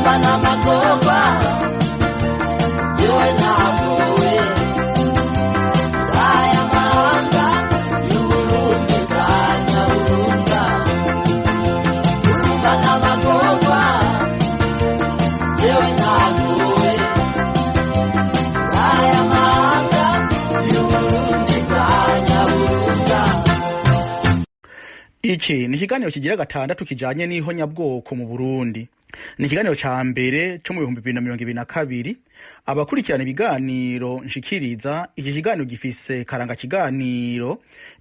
Urumva n'amagorwa, jewe nagowe. Aya mahanga y'Uburundi bwa Nyaburunga. Urumva n'amagorwa, jewe nagowe. Aya mahanga y'Uburundi bwa Nyaburunga. Iki ni ikiganiro kigira gatandatu kijanye n'ihonyabwoko mu Burundi. Ni ikiganiro ca mbere co mu 2022. Abakurikirana ibiganiro nshikiriza, iki kiganiro gifise karanga kiganiro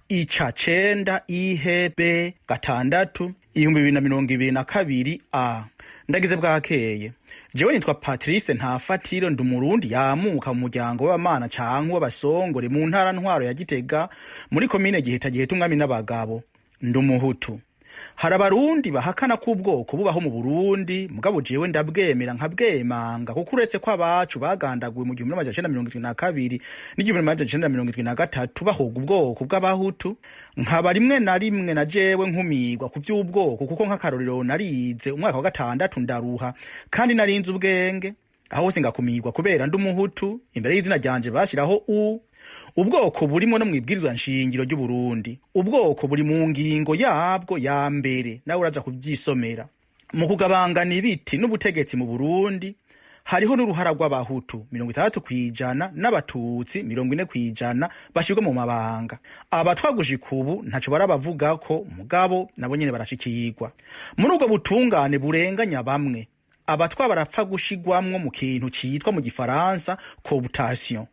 ica 9 IHB 6 2022 A. Ndagize bwakeye. Jewe nitwa Patrice Ntafatiro, ndi Umurundi yamuka mu muryango w'abamana canke w'abasongore mu ntara ntwaro ya Gitega, muri komine Giheta, Giheta umwami n'abagabo. Ndi Umuhutu. Hari Abarundi bahakana ko ubwoko bubaho mu Burundi, mugabo jewe ndabwemera nkabwemanga, kuko uretse ko abacu bagandaguwe mu 1972 n'1973 bahoga ubwoko bw'Abahutu, nkaba rimwe na rimwe na jewe nkumigwa ku vy'ubwoko, kuko nk'akarorero narize umwaka wa gatandatu ndaruha kandi narinze ubwenge, aho hose ngakumigwa kubera ndi Umuhutu. Imbere y'izina ryanje bashiraho u. Ubwoko burimo no mwibwirizwa nshingiro ry'Uburundi. Ubwoko buri mu ngingo yabwo ya mbere, nawe uraza kuvyisomera. Mu kugabangana ibiti n'ubutegetsi mu Burundi hariho n'uruhara rw'Abahutu 60% n'Abatutsi 40% bashirwa mu mabanga. Abatwa gushika ubu ntaco barabavugako, mugabo nabo nyene barashikirwa muri ubwo butungane burenganya bamwe. Abatwa barapfa gushigwamwo mu kintu citwa mu Gifaransa cooptation.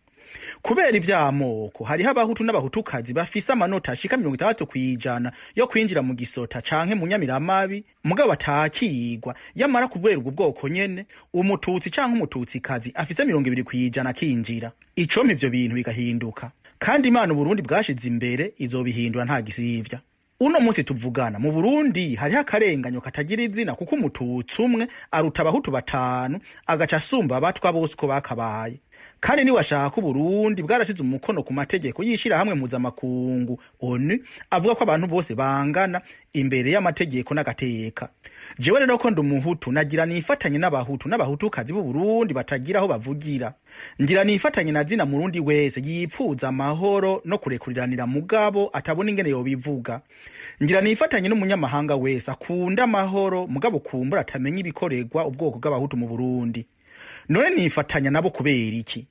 Kubera ivy'amoko, hariho Abahutu n'Abahutukazi bafise amanota ashika 60% yo kwinjira mu gisota canke mu nyamiramabi, mugabo batakigwa. Yamara kubera ubwo bwoko nyene, Umututsi canke Umututsikazi afise 20% akinjira. Icompa ivyo bintu bigahinduka, kandi Imana Uburundi bwashize imbere izobihindura nta gisivya. Uno munsi tuvugana, mu Burundi hariho akarenganyo katagira izina, kuko Umututsi umwe aruta Abahutu batanu, agaca asumba Abatwa bose uko bakabaye. Kandi niwashaka, Uburundi bwarashize umukono ku mategeko y'ishirahamwe mpuzamakungu ONU avuga ko abantu bose bangana imbere y'amategeko n'agateka. Jewe rero ko ndi Umuhutu, nagira nifatanye n'Abahutu n'Abahutukazi b'Uburundi batagira aho bavugira. Ngira nifatanye na zina Murundi wese yipfuza amahoro no kurekuriranira, mugabo atabona ingene yobivuga. Ngira nifatanye n'umunyamahanga wese akunda amahoro, mugabo kumbura atamenya ibikorerwa ubwoko bw'Abahutu mu Burundi. None nifatanya nabo kubera iki?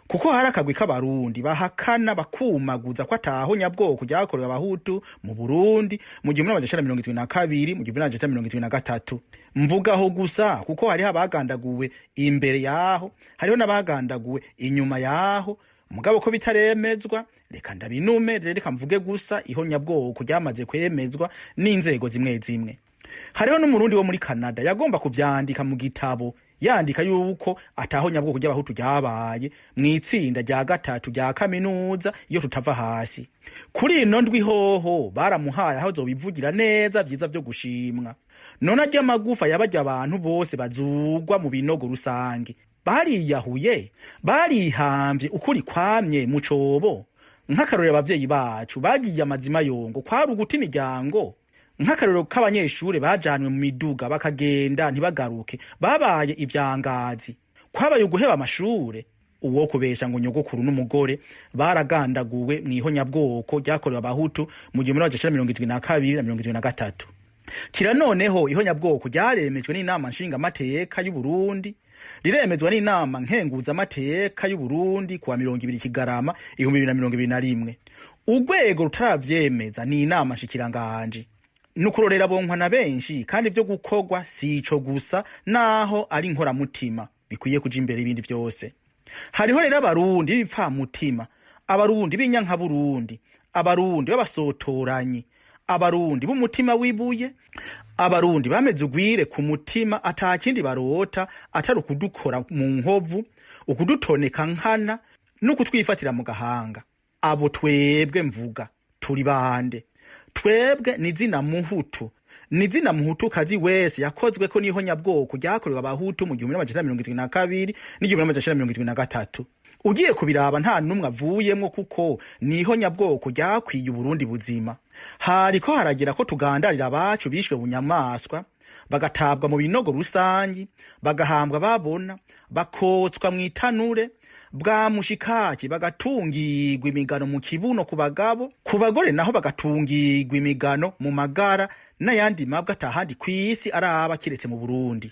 Kuko hari akagwi k'Abarundi bahakana bakumaguza ko ataho nyabwoko ryakorewe Abahutu mu Burundi mu 1972, mu 1973. Mvugaho gusa kuko hariho abagandaguwe imbere yaho, hariho n'abagandaguwe inyuma yaho, mugabo ko bitaremezwa reka ndabinume. Reka mvuge gusa iho nyabwoko ryamaze kwemezwa n'inzego zimwe zimwe. Hariho n'Umurundi wo muri Canada yagomba kuvyandika mu gitabo, yandika yuko ataho nyabwoko ry'Abahutu ryabaye, mw'itsinda rya gatatu rya kaminuza iyo tutava hasi. Kuri ino ndwi hoho baramuhaye aho azobivugira neza, vyiza vyo gushimwa. None arya amagufa yabarya abantu bose bazugwa mu binogo rusange, bariyahuye, barihamvye ukuri kwamye mu cobo. Nk'akarorero, abavyeyi bacu bagiye amazima yongo, kwari uguta imiryango. Nk'akarorero k'abanyeshure bajanwe mu miduga bakagenda ntibagaruke, babaye ivyangazi, kwabaye uguheba amashure. Uwo kubesha ngo nyogokuru n'umugore baragandaguwe mw'ihonyabwoko ryakorewe Abahutu mu 1972 na 73. Kira noneho ihonyabwoko ryaremejwe n'Inama Nshingamateka y'Uburundi, riremezwa n'Inama Nkenguzamateka y'Uburundi kuwa 20 Kigarama 2021. Urwego rutaravyemeza ni Inama Nshikiranganji. Nukurorera bonkwa na benshi, kandi ivyo gukorwa si ico gusa, naho ari inkoramutima bikwiye kuja imbere y'ibindi vyose. Hariho rero Abarundi b'ibipfamutima, Abarundi b'inyankaburundi, Abarundi b'abasotoranyi, Abarundi b'umutima w'ibuye, Abarundi bameze ugwire ku mutima, ata kindi barota atari ukudukora mu nkovu, ukudutoneka nkana n'ukutwifatira mu gahanga. Abo twebwe mvuga turi bande? Twebwe ni zina Muhutu, ni zina Muhutukazi wese yakozweko n'ihonyabwoko ryakorewe Abahutu mu 1972 n'1973. Ugiye kubiraba nta n'umwe avuyemwo, kuko n'ihonyabwoko ryakwiye Uburundi buzima. Hariko haragira ko tugandarira abacu bishwe bunyamaswa. Bagatabwa mu binogo rusangi, bagahambwa babona, bakotswa mw'itanure bwa mushikaki, bagatungirwa imigano mu kibuno ku bagabo, ku bagore naho bagatungirwa imigano mu magara n'ayandi mabwa atahandi kw'isi araba kiretse mu Burundi.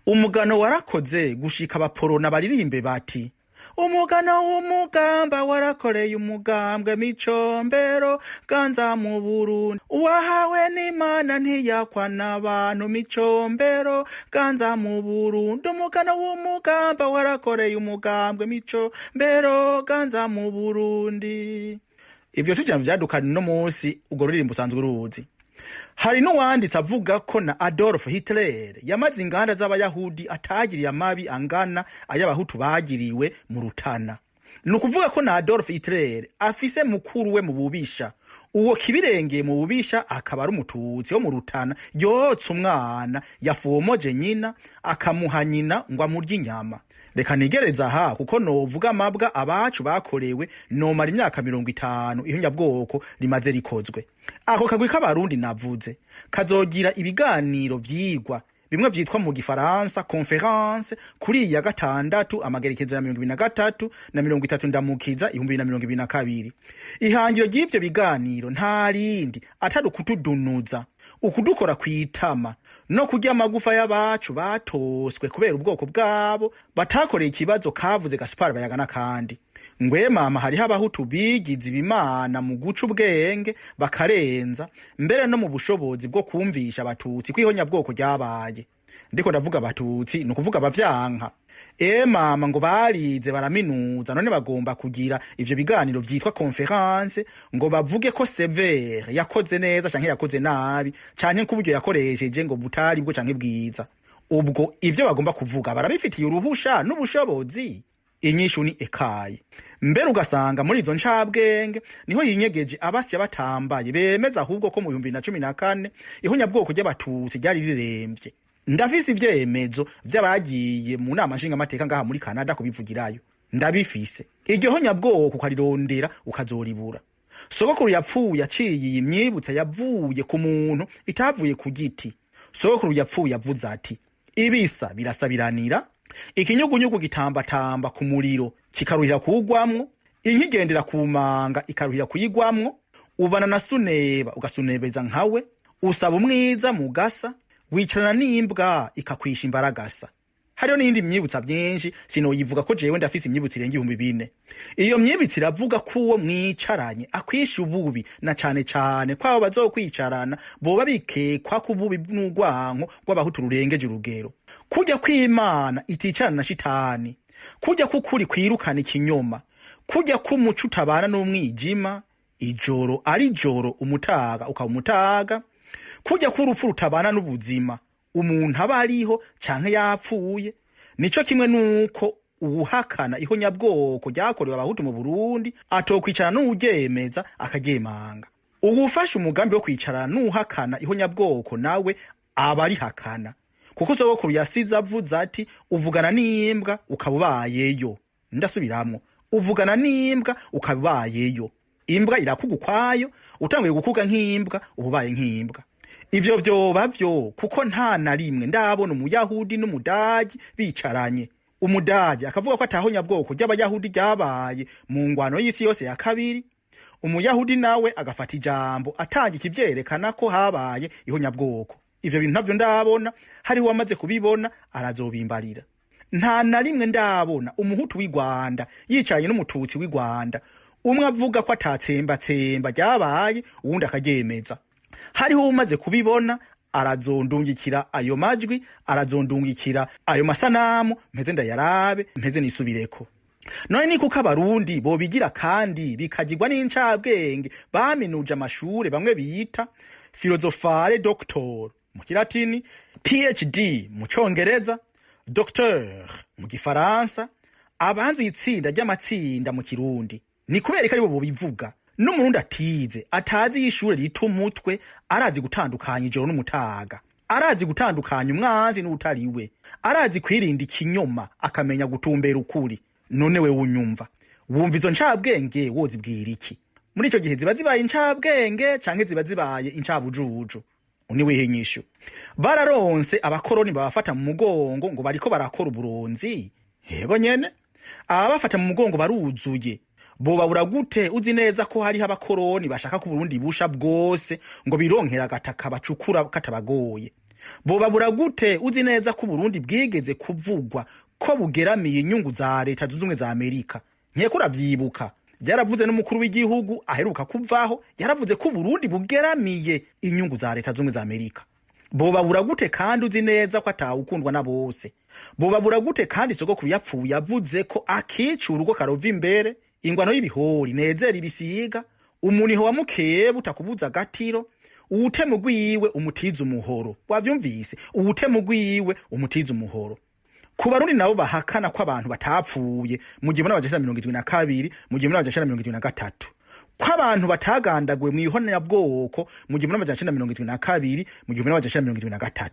Umugano warakoze gushika abaporona baririmbe bati: "Umugano w'umugamba warakoreye umugambwe Micombero, ganza mu Burundi, uwahawe n'Imana ntiyakwa n'abantu, Micombero ganza mu Burundi, umugano w'umugamba warakoreye umugambwe Micombero, ganza mu Burundi." Ivyo si ijambo vyadukana uno munsi, urwo ruririmbo usanzwe uruzi. Hari n'uwanditse avuga ko na Adolf Hitler yamaze inganda z'abayahudi atagiriye amabi angana ay'abahutu bagiriwe mu Rutana. Ni ukuvuga ko na Adolf Hitler afise mukuru we mu bubisha, uwo kibirengeye mu bubisha akaba ari umututsi wo mu Rutana yotsa umwana yafomoje nyina, akamuha nyina ngo amurye inyama. Reka nigereza aha, kuko novuga amabwa abacu bakorewe nomara imyaka 50 ihonyabwoko rimaze rikozwe. Ako kagwi k'abarundi navuze kazogira ibiganiro vyigwa bimwe vyitwa mu gifaransa conférence kuri iyi ya gatandatu, amagerekezo ya 23 na 30 Ndamukiza 2022. Ihangiro ry'ivyo biganiro nta rindi atari ukutudunuza, ukudukora kwitama no kurya amagufa y'abacu batoswe kubera ubwoko bwabo batakoreye ikibazo kavuze Gaspar Bayagana. Kandi ngwe mama, hariho abahutu bigize ibimana mu guca ubwenge bakarenza mbere no mu bushobozi bwo kumvisha abatutsi ko ihonyabwoko ryabaye. Ndiko ndavuga abatutsi, ni ukuvuga abavyanka. E mama, ngo barize baraminuza, none bagomba kugira ivyo biganiro vyitwa conférence ngo bavuge ko Sévère yakoze neza canke yakoze nabi, canke ko uburyo yakoresheje ngo butari bwo canke bwiza. Ubwo ivyo bagomba kuvuga barabifitiye uruhusha n'ubushobozi? Inyishu ni ekaye. Mbere ugasanga muri izo ncabwenge niho yinyegeje abasya batambaye bemeza ahubwo ko mu 2014 ihonyabwoko ry'abatutsi ryari riremvye. Ndafise ivyemezo vy'abagiye mu nama nshingamateka ngaha muri Canada kubivugirayo, ndabifise. Iryo honyabwoko ukarirondera ukazoribura. Sogokuru yapfuye aciye iyi myibutsa yavuye ku muntu, itavuye ku giti. Sogokuru yapfuye avuze ati: "Ibisa birasabiranira, ikinyugunyugu gitambatamba ku muriro kikaruhira kuwugwamwo, inkigendera ku manga ikaruhira kuyigwamwo, ubana na suneba ugasunebeza nkawe, usaba umwiza mugasa, wicarana n'imbwa ikakwisha imbaragasa." Hariho n'iyindi myibutsa myinshi sinoyivuga ko jewe ndafise imyibutso irenga 4000. Iyo myibutso iravuga ko uwo mwicaranye akwisha ububi, na cane cane ko abo bazokwicarana boba bikekwa ko ububi n'urwanko rw'abahutu rurengeje urugero. Kurya kw'Imana iticarana na shitani, kurya k'ukuri kwirukana ikinyoma, kurya k'umuco utabana n'umwijima, ijoro ari joro, umutaga ukaba umutaga, kurya k'urupfu rutabana n'ubuzima, umuntu aba ariho canke yapfuye, nico kimwe nuko uwuhakana ihonyabwoko ryakorewe abahutu mu Burundi atokwicarana n'uwuryemeza akaryemanga. Uwufashe umugambi wo kwicarana n'uwuhakana ihonyabwoko nawe aba arihakana, kuko sogokuru yasize avuze ati: "Uvugana n'imbwa ukaba ubayeyo." Ndasubiramwo: uvugana n'imbwa ukaba ubayeyo. Imbwa irakuga ukwayo, utanguye gukuga nk'imbwa uba ubaye nk'imbwa. Ivyo vyoba vyo kuko nta na rimwe ndabona umuyahudi n'umudagi bicaranye, umudagi akavuga ko atahonyabwoko ry'abayahudi ryabaye mu ngwano y'isi yose ya kabiri, umuyahudi nawe agafata ijambo atanga ikivyerekana ko habaye ihonyabwoko. Ivyo bintu ntavyo ndabona. Hariho uwamaze kubibona arazobimbarira. Nta na rimwe ndabona umuhutu w'i Rwanda yicaranye n'umututsi w'i Rwanda, umwe avuga ko atatsembatsemba ryabaye, uwundi akaryemeza. Hariho uwumaze kubibona arazondungikira ayo majwi, arazondungikira ayo masanamu, mpeze ndayarabe, mpeze nisubireko. None ni kuko abarundi bobigira kandi bikagirwa n'incabwenge baminuje amashure, bamwe biyita philosophae doctor mu kilatini, PhD mu congereza, docteur mu gifaransa, abanzuye itsinda ry'amatsinda mu kirundi, ni kubera ko aribo bobivuga? N'umurundi atize, atazi y'ishure rita umutwe, arazi gutandukanya ijoro n'umutaga, arazi gutandukanya umwanzi n'utari we, arazi kwirinda ikinyoma, akamenya gutumbera ukuri. None we wunyumva, wumva izo ncabwenge wozibwira iki? Muri ico gihe ziba zibaye incabwenge canke ziba zibaye incabujuju? Uniwihe inyishu? Bararonse abakoroni babafata mu mugongo ngo bariko barakora uburonzi. Yego nyene, ababafata mu mugongo baruzuye. Bobabura gute uzi neza ko hariho abakoroni bashaka ko Burundi busha bwose ngo bironkera agataka bacukura katabagoye? Bobabura gute uzi neza ko Burundi bwigeze kuvugwa ko bugeramiye inyungu za Leta Zunze Ubumwe za Amerika? Nkeko uravyibuka, byaravuze n'umukuru w'igihugu aheruka kuvaho, yaravuze ko Burundi bugeramiye inyungu za Leta Zunze Ubumwe za Amerika. Bobabura gute kandi uzi neza ko atawukundwa na bose? Bobabura gute kandi sogokuru yapfuye yavuze ko akica urugo karova imbere, ingwano y'ibihori nezera ibisiga, umuniho wa mukeba utakubuza agatiro, uwutema ugwiwe umutiza umuhoro? Wavyumvise? Uwutema ugwiwe umutiza umuhoro. Ku Barundi nabo bahakana ko abantu batapfuye mu 1972, mu 1973, ko abantu batagandaguwe mw'ihonabwoko mu 1972, mu 1973,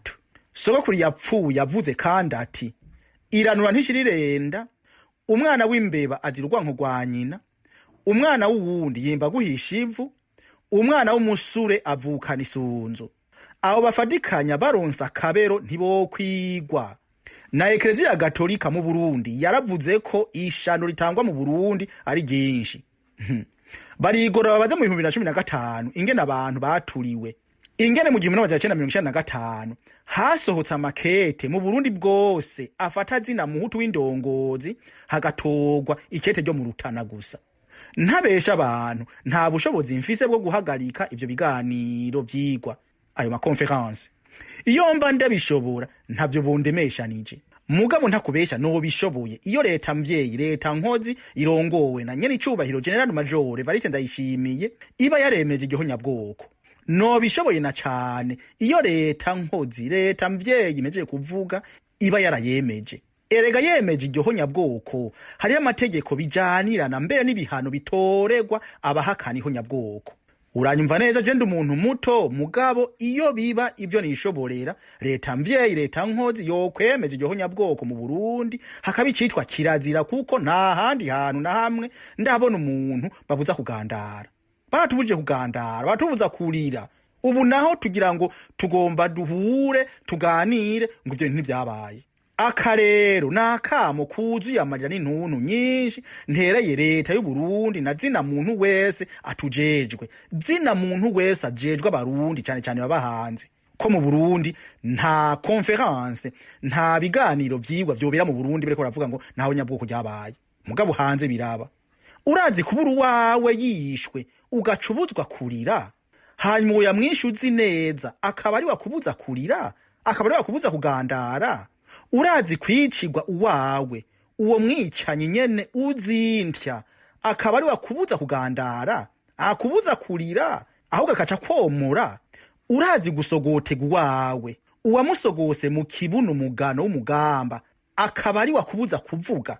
sogokuru yapfuye yavuze kandi ati: "Iranura ntishira, umwana w'imbeba azira urwanko rwa nyina, umwana w'uwundi yimba guhisha ivu, umwana w'umusure avukana isunzu." Abo bafadikanya baronsa akabero ntibokwigwa. Na Ekereziya Gatolika mu Burundi yaravuze ko ishano ritangwa mu Burundi ari ryinshi. Barigora babaze mu 2015 ingene abantu baturiwe, ingene mu 1995 hasohotse amakete mu Burundi bwose afata zina muhutu w'indongozi, hagatorwa ikete ryo mu Rutana gusa. Ntabesha abantu, nta bushobozi mfise bwo guhagarika ivyo biganiro vyigwa, ayo ma conférences. Iyo mba ndabishobora, ntavyo bondemeshanije. Mugabo ntakubesha, nobishoboye iyo leta mvyeyi, leta nkozi irongowe na nyene icubahiro General Major Evariste Ndayishimiye iba yaremeje igihonyabwoko. Nobishoboye na cane iyo leta nkozi, leta mvyeyi imejeje kuvuga, iba yarayemeje. Erega yemeje iryo honyabwoko, hariyo amategeko bijanirana, mbere n'ibihano bitoregwa abahakana ihonyabwoko. Uranyumva neza, je ndi umuntu muto, mugabo iyo biba ivyo nishoborera, leta mvyeyi, leta nkozi yokwemeza iryo honyabwoko mu Burundi, hakaba icitwa kirazira, kuko nta handi hantu na hamwe ndabona umuntu babuza kugandara. Baratubujije kugandara, baratubuza kurira. Ubu naho tugira ngo tugomba duhure tuganire ngo ivyo bintu ntivyabaye. Aka rero ni akamo kuzuye amarira n'intuntu nyinshi ntereye leta y'Uburundi na zina muntu wese atujejwe, zina muntu wese ajejwe Abarundi, cane cane baba hanze, ko mu Burundi nta conférence, nta biganiro vyigwa vyobera mu Burundi bariko baravuga ngo ntaho nyabwoko ryabaye, mugabo hanze biraba. Urazi kubura uwawe yishwe ugaca ubuzwa kurira, hanyuma uwo yamwishe uzi neza akaba ari wakubuza kurira, akaba ari wakubuza kugandara? Urazi kwicirwa uwawe, uwo mwicanyi nyene uzintya akaba ari wakubuza kugandara, akubuza kurira, ahubwo akaca kwomora? Urazi gusogotega uwawe, uwamusogose mu kibuno umugano w'umugamba akaba ari wakubuza kuvuga?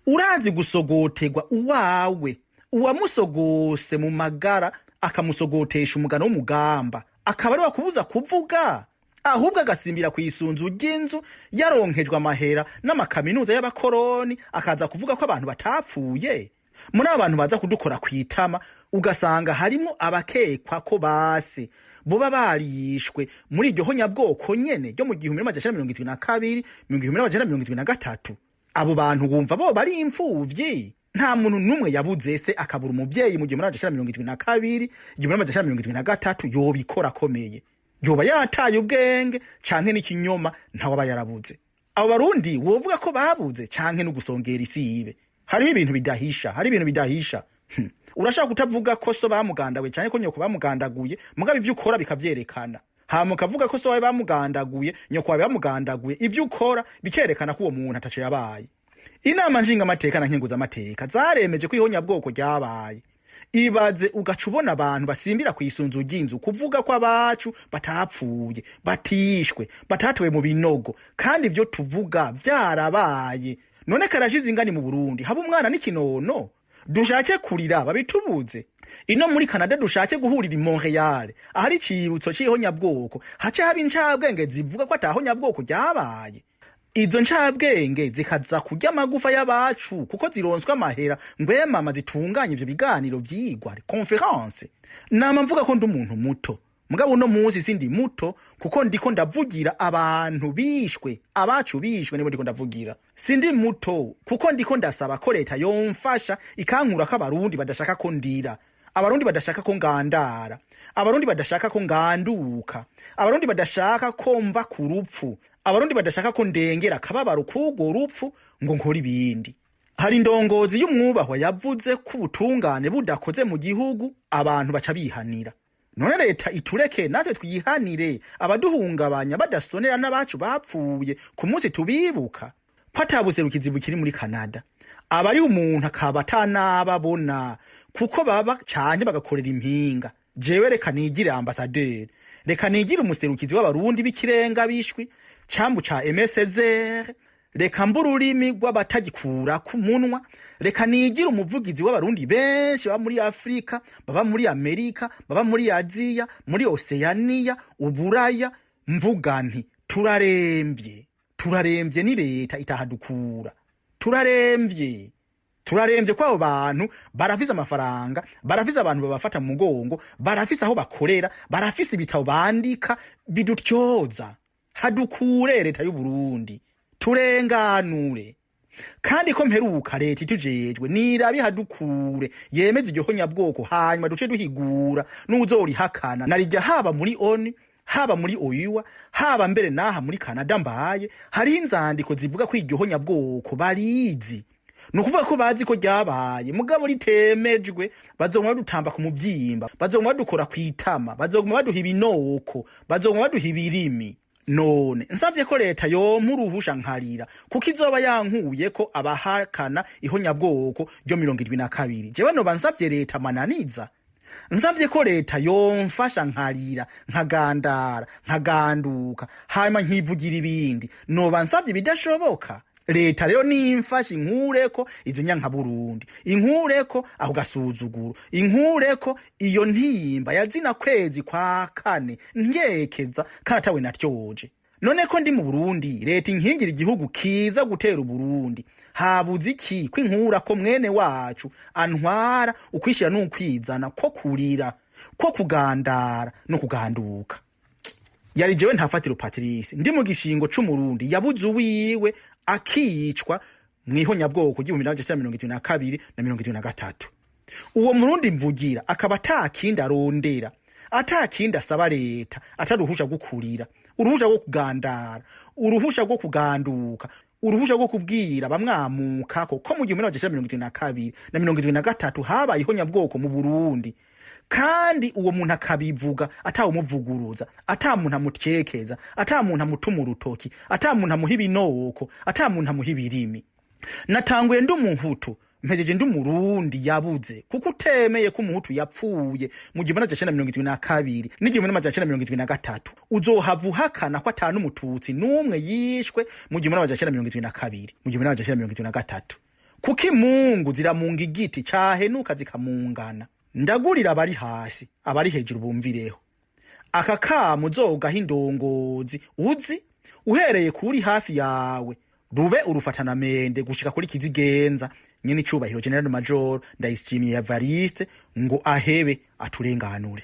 Urazi gusogotegwa uwawe, uwamusogose mu magara akamusogotesha umugano w'umugamba akaba ari wakubuza kuvuga, ahubwo agasimbira ku isunzu ry'inzu yaronkejwe amahera n'amakaminuza y'abakoroni, akaza kuvuga ko abantu batapfuye? Muri abo bantu baza kudukora kwitama, ugasanga harimo abakekwa ko base boba barishwe muri iryo honyabwoko nyene ryo mu 1972, mu 1973. Abo bantu wumva bo bari imfuvyi? Nta muntu n'umwe yabuze se, akabura umuvyeyi mu 1972, 1973 yobikora akomeye. Yoba yataye ubwenge canke n'ikinyoma, ntawe aba yarabuze. Abo Barundi wovuga ko babuze canke no gusongera isibe? Hariho ibintu bidahisha, hari ibintu bidahisha. Urashaka kutavuga ko so bamugandaguye canke ko nyoko bamugandaguye, mugabo ivyo ukora bikavyerekana. Hama ukavuga ko so wawe bamugandaguye, nyoko wawe bamugandaguye, ivyo ukora bikerekana ko uwo muntu ataco yabaye. Inama nshingamateka na nkenguzamateka zaremeje ko ihonyabwoko ryabaye. Ibaze ugaca ubona abantu basimbira kw'isunzu ry'inzu kuvuga ko abacu batapfuye, batishwe, batatowe mu binogo, kandi ivyo tuvuga vyarabaye. None karashize ingani mu Burundi haba umwana n'ikinono, dushake kurira babitubuze. Ino muri Canada dushake guhurira i Montreal ahari icibutso c'ihonyabwoko, hace haba incabwenge zivuga ko atahonyabwoko ryabaye. Izo ncabwenge zikaza kurya amagufa y'abacu kuko zironswa amahera ngwe mama zitunganye ivyo biganiro vyigwa, conférence. Nama mvuga ko ndi umuntu muto, Mugabo uno munsi sindi muto, kuko ndiko ndavugira abantu bishwe, abacu bishwe nibo ndiko ndavugira. Sindi muto kuko ndiko ndasaba ko leta yomfasha ikankura ko abarundi badashaka ko ndira, abarundi badashaka ko ngandara, abarundi badashaka ko nganduka, abarundi badashaka ko mva ku rupfu, abarundi badashaka ko ndengera akababaro k'urwo rupfu ngo nkore ibindi. Hari indongozi y'umwubahwa yavuze ko ubutungane budakoze mu gihugu abantu baca bihanira. None leta itureke natwe twihanire abaduhungabanya badasonera n'abacu bapfuye ku munsi tubibuka, ko atabuserukizi bukiri muri Canada, abari umuntu akaba atanababona kuko baba canje bagakorera impinga. Jewe reka nigire ambasaderi, reka nigire umuserukizi w'abarundi b'ikirenga bishwi cambu ca MSZR, reka mbe ururimi rw'abatagikura ku munwa, reka nigire umuvugizi w'abarundi benshi baba muri Afrika, baba muri Amerika, baba muri Aziya, muri Oceania, Uburaya, mvuga nti turaremvye, turaremvye ni leta itahadukura, turaremvye. Turaremvye ko abo bantu barafise amafaranga, barafise abantu babafata mu mugongo, barafise aho bakorera, barafise ibitabo bandika bidutyoza. Hadukure leta y'u Burundi, turenganure. Kandi ko mperuka leta itujejwe nirabi hadukure, yemeze iryo honyabwoko, hanyuma duce duhigura n'uzorihakana narijya, haba muri ONU, haba muri OUA, haba mbere n'aha muri Canada mbaye, hari inzandiko zivuga ko iryo honyabwoko barizi. Ni ukuvuga ko bazi ko ryabaye mugabo ritemejwe. Bazoguma badutamba ku muvyimba, bazoguma badukora kw'itama, bazoguma baduha ibinoko, bazoguma baduha ibirimi. None nsavye ko leta yompa uruhusha nkarira, kuko izoba yankuye ko abahakana ihonyabwoko ryo 72, jewe noba nsavye leta mananiza? Nsavye ko leta yomfasha nkarira, nkagandara, nkaganduka, hanyuma nkivugira ibindi, noba nsavye ibidashoboka? Leta rero nimfasha inkureko izo nyankaburundi, inkureko aho gasuzuguro, inkureko iyo ntimba ya zina kwezi kwa kane ndyekeza karatawe natyoje. None ko ndi mu Burundi, leta inkingira igihugu kiza gutera Uburundi, habuze iki ko inkura ko mwene wacu antwara ukwishira n'ukwizana ko kurira, ko kugandara no kuganduka? Yari jewe Ntafatiro Patrice, ndi mu gishingo c'umurundi yabuze uwiwe akicwa mw'ihonyabwoko 1972 na 73. Uwo murundi mvugira akaba atakindi arondera, atakindi asaba leta, atari uruhusha rwo kurira, uruhusha rwo kugandara, uruhusha rwo kuganduka, uruhusha rwo kubwira bamwamukako ko mu 1972 na 73 habaye ihonyabwoko mu Burundi. Kandi uwo muntu akabivuga atawumuvuguruza, ata muntu amutyekeza, ata muntu amutuma urutoki, ata muntu amuha ibinoko, ata muntu amuha ibirimi. Natanguye ndi umuhutu, mpejeje ndi umurundi yabuze, kuko utemeye ko umuhutu yapfuye mu 1972 n'1973, uzohava uhakana ko ata n'umututsi n'umwe yishwe mu 1972, mu 1973, kuko imungu ziramunga igiti cahenuka zikamungana. Ndagurira abari hasi, abari hejuru bumvireho. Aka kamo uzogaha indongozi uzi, uhereye kuri hafi yawe, rube urufatanamende gushika kuri Kizigenza nyene icubahiro General Major Ndayishimiye Evariste, ngo ahebe aturenganure.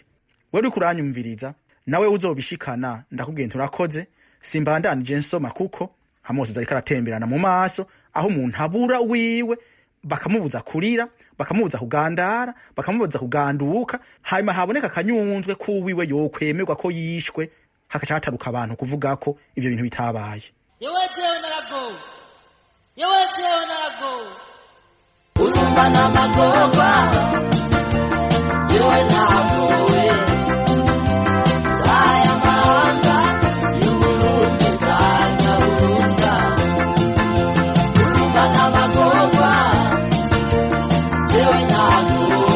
Wewe uriko uranyumviriza nawe uzobishikana, ndakubwiye nturakoze. Simbandanije nsoma kuko amosozi ariko aratemberana mu maso, aho umuntu abura wiwe bakamubuza kurira, bakamubuza kugandara, bakamubuza kuganduka, hanyuma haboneka akanyunzwe k'uwiwe yokwemerwa ko yishwe, hakaca hataruka abantu kuvuga ko ivyo bintu bitabaye. Yewe jewe naragowe, yewe jewe naragowe, urumva n'amagorwa, jewe nagowe, aya mahanga y'Uburundi bwa Nyaburunga, urumva n'amagorwa, jewe nagowe.